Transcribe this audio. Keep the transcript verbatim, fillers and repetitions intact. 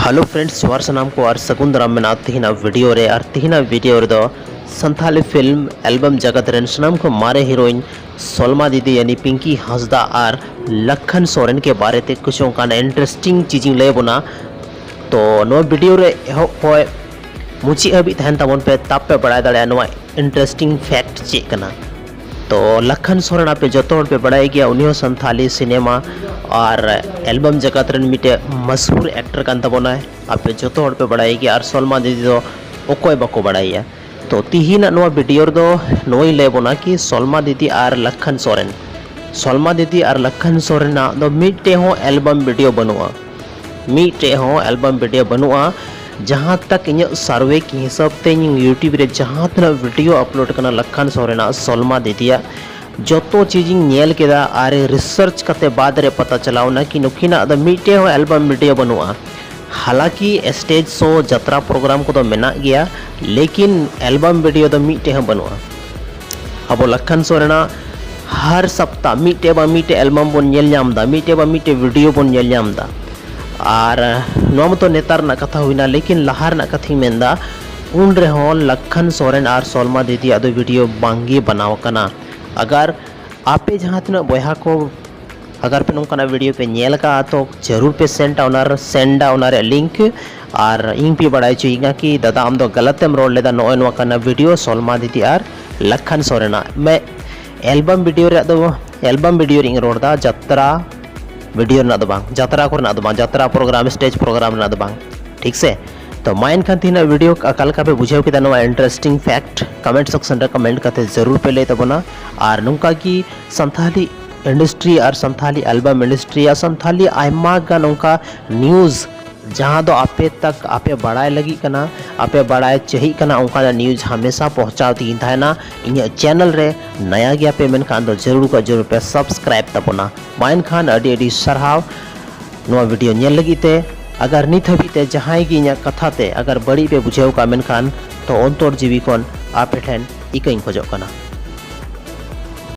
Hello friends, ᱡᱚᱦᱟᱨ ᱥᱟᱱᱟᱢ ᱠᱚ ᱟᱨ ᱥᱟᱹᱜᱩᱱ ᱫᱟᱨᱟᱢ ᱢᱮᱱᱟᱜᱼᱟ ᱛᱤᱦᱤᱧᱟᱜ ᱵᱷᱤᱰᱤᱭᱳ ᱨᱮ᱾ ᱟᱨ ᱛᱤᱦᱤᱧᱟᱜ ᱵᱷᱤᱰᱤᱭᱳ ᱨᱮᱫᱚ ᱥᱟᱱᱛᱷᱟᱞᱤ ᱯᱷᱤᱞᱢ ᱮᱞᱵᱟᱢ ᱡᱟᱜᱟᱛ ᱨᱮᱱ ᱥᱟᱱᱟᱢ ᱠᱷᱚᱱ ᱢᱟᱨᱮ ᱦᱤᱨᱳᱭᱤᱱ ᱥᱚᱞᱢᱟ ᱫᱤᱫᱤ ᱭᱟᱱᱤ ᱯᱤᱝᱠᱤ ᱦᱟᱸᱥᱫᱟ ᱟᱨ ᱞᱟᱠᱷᱟᱱ ᱥᱚᱨᱮᱱ ᱠᱮ ᱵᱟᱨᱮ ᱛᱮ ᱠᱩᱪᱷ ᱚᱱᱠᱟᱱ ᱤᱱᱴᱟᱨᱮᱥᱴᱤᱝ ᱪᱤᱡᱤᱧ ᱞᱟᱹᱭ ᱟᱵᱚᱱᱟ᱾ ᱛᱚ ᱱᱚᱣᱟ ᱵᱷᱤᱰᱤᱭᱳ ᱨᱮ ᱮᱦᱚᱵ ᱠᱷᱚᱱ ᱢᱩᱪᱟᱹᱫ ᱦᱟᱹᱵᱤᱡ ᱛᱟᱦᱮᱱ ᱛᱟᱵᱚᱱ ᱯᱮ, ᱛᱟᱵ ᱯᱮ ᱵᱟᱲᱟᱭ ᱫᱟᱲᱮᱭᱟᱜᱼᱟ ᱱᱚᱣᱟ ᱤᱱᱴᱟᱨᱮᱥᱴᱤᱝ ᱯᱷᱮᱠᱴ ᱪᱮᱫ ᱠᱟᱱᱟ᱾ ᱛᱚ ᱞᱟᱠᱷᱟᱱ ᱥᱚᱨᱮᱱ ᱟᱯᱮ ᱡᱚᱛᱚ ᱦᱚᱲ ᱯᱮ ᱵᱟᱲᱟᱭ ᱜᱮᱭᱟ, ᱩᱱᱤ ᱦᱚᱸ ᱥᱟᱱᱛᱷᱟᱞᱤ ᱥᱤᱱᱮᱢᱟ ᱟᱨ ᱮᱞᱵᱟᱢ ᱡᱟᱠᱟᱛ ᱨᱮᱱ ᱢᱤᱫᱴᱮᱡ ᱢᱟᱥᱦᱩᱨ ᱮᱠᱴᱟᱨ ᱠᱟᱱ ᱛᱟᱵᱚᱱᱟᱭ᱾ ᱟᱯᱮ ᱡᱚᱛᱚ ᱦᱚᱲ ᱯᱮ ᱵᱟᱲᱟᱭ ᱜᱮᱭᱟ, ᱟᱨ ᱥᱚᱞᱢᱟ ᱫᱤᱫᱤ ᱫᱚ ᱚᱠᱚᱭ ᱵᱟᱠᱚ ᱵᱟᱲᱟᱭᱟ᱾ ᱛᱚ ᱛᱤᱦᱤᱧᱟᱜ ᱱᱚᱣᱟ ᱵᱷᱤᱰᱤᱭᱳ ᱨᱮᱫᱚ ᱱᱚᱣᱟᱧ ᱞᱟᱹᱭ ᱟᱵᱚᱱᱟ ᱠᱤ ᱥᱚᱞᱢᱟ ᱫᱤᱫᱤ ᱟᱨ ᱞᱟᱠᱷᱟᱱ ᱥᱚᱨᱮᱱ, ᱥᱚᱞᱢᱟ ᱫᱤᱫᱤ ᱟᱨ ᱞᱟᱠᱷᱟᱱ ᱥᱚᱨᱮᱱᱟᱜ ᱫᱚ ᱢᱤᱫᱴᱮᱡ ᱦᱚᱸ ᱮᱞᱵᱟᱢ ᱵᱷᱤᱰᱤᱭᱳ ᱵᱟᱹᱱᱩᱜᱼᱟ᱾ ᱢᱤᱫᱴᱮᱡ ᱦᱚᱸ ᱮᱞᱵᱟᱢ ᱵᱷᱤᱰᱤᱭᱳ ᱵᱟᱹᱱᱩᱜᱼᱟ᱾ ᱡᱟᱦᱟᱸ ᱛᱟᱠ ᱤᱧᱟᱹᱜ ᱥᱟᱨᱵᱷᱮ ᱠᱤ ᱦᱤᱥᱟᱹᱵ ᱛᱮ ᱤᱧ YouTube ᱨᱮ ᱡᱟᱦᱟᱸ ᱛᱤᱱᱟᱹᱜ ᱵᱷᱤᱰᱤᱭᱳ ᱟᱯᱞᱳᱰ ᱠᱟᱱᱟ ᱞᱟᱠᱷᱟᱱ ᱥᱚᱨᱮᱱᱟᱜ, ᱥᱚᱞᱢᱟ ᱫᱤᱫᱤᱭᱟᱜ, ᱡᱚᱛᱚ ᱪᱤᱡᱤᱧ ᱧᱮᱞ ᱠᱮᱫᱟ᱾ ᱟᱨ ᱨᱤᱥᱟᱨᱪ ᱠᱟᱛᱮ ᱵᱟᱫ ᱨᱮ ᱯᱟᱛᱟ ᱪᱟᱞᱟᱣ ᱮᱱᱟ ᱠᱤ ᱱᱩᱠᱤᱱᱟᱜ ᱫᱚ ᱢᱤᱫᱴᱮᱡ ᱦᱚᱸ ᱮᱞᱵᱟᱢ ᱵᱷᱤᱰᱤᱭᱳ ᱵᱟᱹᱱᱩᱜᱼᱟ᱾ ᱦᱟᱞᱟᱠᱤ ᱥᱴᱮᱡᱽ ᱥᱳ, ᱡᱟᱛᱨᱟ ᱯᱨᱳᱜᱨᱟᱢ ᱠᱚᱫᱚ ᱢᱮᱱᱟᱜ ᱜᱮᱭᱟ, ᱞᱮᱠᱤᱱ ᱮᱞᱵᱟᱢ ᱵᱷᱤᱰᱤᱭᱳ ᱫᱚ ᱢᱤᱫᱴᱮᱡ ᱦᱚᱸ ᱵᱟᱹᱱᱩᱜᱼᱟ᱾ ᱟᱵᱚ ᱞᱟᱠᱷᱟᱱ ᱥᱚᱨᱮᱱᱟᱜ ᱦᱟᱨ ᱥᱟᱯᱛᱟ ᱢᱤᱫᱴᱮᱡ ᱵᱟ ᱢᱤᱫᱴᱮᱡ ᱮᱞᱵᱟᱢ ᱵᱚᱱ ᱧᱮᱞ ᱧᱟᱢ ᱮᱫᱟ, ᱢᱤᱫᱴᱮᱡ ᱵᱟ ᱢᱤᱫᱴᱮᱡ ᱵᱷᱤᱰᱤᱭᱳ ᱵᱚᱱ ᱧᱮᱞ ᱧᱟᱢ ᱮᱫᱟ᱾ ᱟᱨ ᱱᱚᱣᱟ ᱢᱟᱛᱚ ᱱᱮᱛᱟᱨ ᱨᱮᱱᱟᱜ ᱠᱟᱛᱷᱟ ᱦᱩᱭᱱᱟ, ᱞᱮᱠᱤᱱ ᱞᱟᱦᱟ ᱨᱮᱱᱟᱜ ᱠᱟᱛᱷᱟᱧ ᱢᱮᱱᱫᱟ, ᱩᱱ ᱨᱮᱦᱚᱸ ᱞᱟᱠᱷᱟᱱ ᱥᱚᱨᱮᱱ ᱟᱨ ᱥᱚᱞᱢᱟ ᱫᱤᱫᱤᱭᱟᱜ ᱫᱚ ᱵᱷᱤᱰᱤᱭᱳ ᱵᱟᱝᱜᱮ ᱵᱮᱱᱟᱣ ᱟᱠᱟᱱᱟ᱾ ᱟᱜᱟᱨ ᱟᱯᱮ ᱡᱟᱦᱟᱸ ᱛᱤᱱᱟᱹᱜ ᱵᱚᱭᱦᱟ ᱠᱚ ᱟᱜᱟᱨ ᱯᱮ ᱱᱚᱝᱠᱟᱱᱟᱜ ᱵᱷᱤᱰᱤᱭᱳ ᱯᱮ ᱧᱮᱞ ᱟᱠᱟᱫᱼᱟ, ᱛᱚ ᱡᱟᱹᱨᱩᱲ ᱯᱮ ᱥᱮᱱᱰᱟ ᱚᱱᱟ, ᱥᱮᱱᱰᱟ ᱚᱱᱟ ᱨᱮᱭᱟᱜ ᱞᱤᱝᱠ᱾ ᱟᱨ ᱤᱧ ᱯᱮ ᱵᱟᱲᱟᱭ ᱦᱚᱪᱚᱭᱤᱧᱟ ᱠᱤ ᱫᱟᱫᱟ, ᱟᱢ ᱫᱚ ᱜᱟᱞᱟᱛ ᱮᱢ ᱨᱚᱲ ᱞᱮᱫᱟ, ᱱᱚᱜᱼᱚᱭ ᱱᱚᱣᱟ ᱠᱟᱱᱟ ᱵᱷᱤᱰᱤᱭᱳ ᱥᱚᱞᱢᱟ ᱫᱤᱫᱤ ᱟᱨ ᱞᱟᱠᱷᱟᱱ ᱥᱚᱨᱮᱱᱟᱜ᱾ ᱢᱮ ᱮᱞᱵᱟᱢ ᱵᱷᱤᱰᱤᱭᱳ ᱨᱮᱭᱟᱜ ᱫᱚ, ᱮᱞᱵᱟᱢ ᱵᱷᱤᱰᱤᱭᱳ ᱨᱮ ᱤᱧ ᱨᱚᱲ ᱮᱫᱟ, ᱡᱟᱛᱨᱟ ᱵᱷᱤᱰᱤᱭᱳ ᱨᱮᱱᱟᱜ ᱫᱚ ᱵᱟᱝ, ᱡᱟᱛᱨᱟ ᱠᱚᱨᱮᱱᱟᱜ ᱫᱚ ᱵᱟᱝ, ᱡᱟᱛᱨᱟ ᱯᱨᱳᱜᱨᱟᱢ, ᱥᱴᱮᱡᱽ ᱯᱨᱳᱜᱨᱟᱢ ᱨᱮᱱᱟᱜ ᱫᱚ ᱵᱟᱝ, ᱴᱷᱤᱠ ᱥᱮ? ᱛᱚ ᱢᱟ ᱮᱱᱠᱷᱟᱱ ᱛᱮᱦᱮᱧᱟᱜ ᱵᱷᱤᱰᱤᱭᱳ ᱚᱠᱟ ᱞᱮᱠᱟ ᱯᱮ ᱵᱩᱡᱷᱟᱹᱣ ᱠᱮᱫᱟ, ᱱᱚᱣᱟ ᱤᱱᱴᱟᱨᱮᱥᱴᱤᱝ ᱯᱷᱮᱠᱴ ᱠᱚᱢᱮᱱᱴ ᱥᱮᱠᱥᱚᱱ ᱨᱮ ᱠᱚᱢᱮᱱᱴ ᱠᱟᱛᱮ ᱡᱟᱹᱨᱩᱲ ᱯᱮ ᱞᱟᱹᱭ ᱛᱟᱵᱚᱱᱟ᱾ ᱟᱨ ᱱᱚᱝᱠᱟ ᱜᱮ ᱥᱟᱱᱛᱷᱟᱞᱤ ᱤᱱᱰᱟᱥᱴᱨᱤ ᱟᱨ ᱥᱟᱱᱛᱷᱟᱞᱤ ᱮᱞᱵᱟᱢ ᱤᱱᱰᱟᱥᱴᱨᱤ ᱟᱨ ᱥᱟᱱᱛᱷᱟᱞᱤ ᱟᱭᱢᱟ ᱜᱟᱱ ᱚᱱᱠᱟ ᱱᱤᱭᱩᱡᱽ, ᱡᱟᱦᱟᱸ ᱫᱚ ᱟᱯᱮ ᱛᱟᱠ ᱟᱯᱮ ᱵᱟᱲᱟᱭ ᱞᱟᱹᱜᱤᱫ ᱠᱟᱱᱟ, ᱟᱯᱮ ᱵᱟᱲᱟᱭ ᱪᱟᱹᱦᱤᱜ ᱠᱟᱱᱟ, ᱚᱱᱠᱟᱱᱟᱜ ᱱᱤᱭᱩᱡᱽ ᱦᱟᱢᱮᱥᱟ ᱯᱚᱦᱪᱟᱣ ᱛᱮᱜᱮᱧ ᱛᱟᱦᱮᱱᱟ᱾ ᱤᱧᱟᱹᱜ ᱪᱮᱱᱮᱞ ᱨᱮ ᱱᱟᱭᱟ ᱜᱮᱭᱟ ᱯᱮ ᱢᱮᱱᱠᱷᱟᱱ ᱫᱚ ᱡᱟᱹᱨᱩᱲ ᱠᱷᱚᱱ ᱡᱟᱹᱨᱩᱲ ᱯᱮ ᱥᱟᱵᱥᱠᱨᱟᱭᱤᱵ ᱛᱟᱵᱚᱱᱟ᱾ ᱢᱟ ᱮᱱᱠᱷᱟᱱ ᱟᱹᱰᱤ ᱟᱹᱰᱤ ᱥᱟᱨᱦᱟᱣ ᱱᱚᱣᱟ ᱵᱷᱤᱰᱤᱭᱳ ᱧᱮᱞ ᱞᱟᱹᱜᱤᱫ ᱛᱮ᱾ ᱟᱜᱟᱨ ᱱᱤᱛ ᱦᱟᱹᱵᱤᱡ ᱛᱮ ᱡᱟᱦᱟᱸᱭ ᱜᱮ ᱤᱧᱟᱹᱜ ᱠᱟᱛᱷᱟ ᱛᱮ ᱟᱜᱟᱨ ᱵᱟᱹᱲᱤᱡ ᱯᱮ ᱵᱩᱡᱷᱟᱹᱣ ᱠᱟᱜᱼᱟ, ᱢᱮᱱᱠᱷᱟᱱ ᱛᱚ ᱚᱱᱛᱚᱨ ᱡᱤᱣᱤ ᱠᱷᱚᱱ ᱟᱯᱮ ᱴᱷᱮᱱ ᱤᱠᱟᱹᱧ ᱠᱷᱚᱡᱚᱜ ᱠᱟᱱᱟ᱾